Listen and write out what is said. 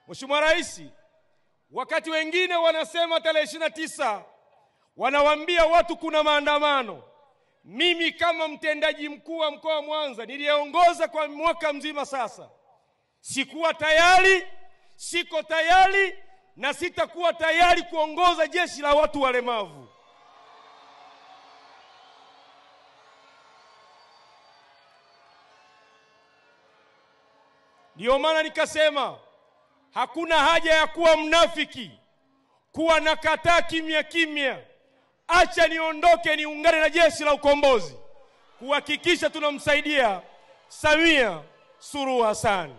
Mheshimiwa Rais, wakati wengine wanasema tarehe 29 wanawaambia watu kuna maandamano, mimi kama mtendaji mkuu wa mkoa wa Mwanza niliyeongoza kwa mwaka mzima sasa, sikuwa tayari, siko tayari na sitakuwa tayari kuongoza jeshi la watu walemavu. Ndio maana nikasema hakuna haja ya kuwa mnafiki, kuwa nakataa kimya kimya. Acha niondoke niungane na jeshi la ukombozi kuhakikisha tunamsaidia Samia Suluhu Hassan.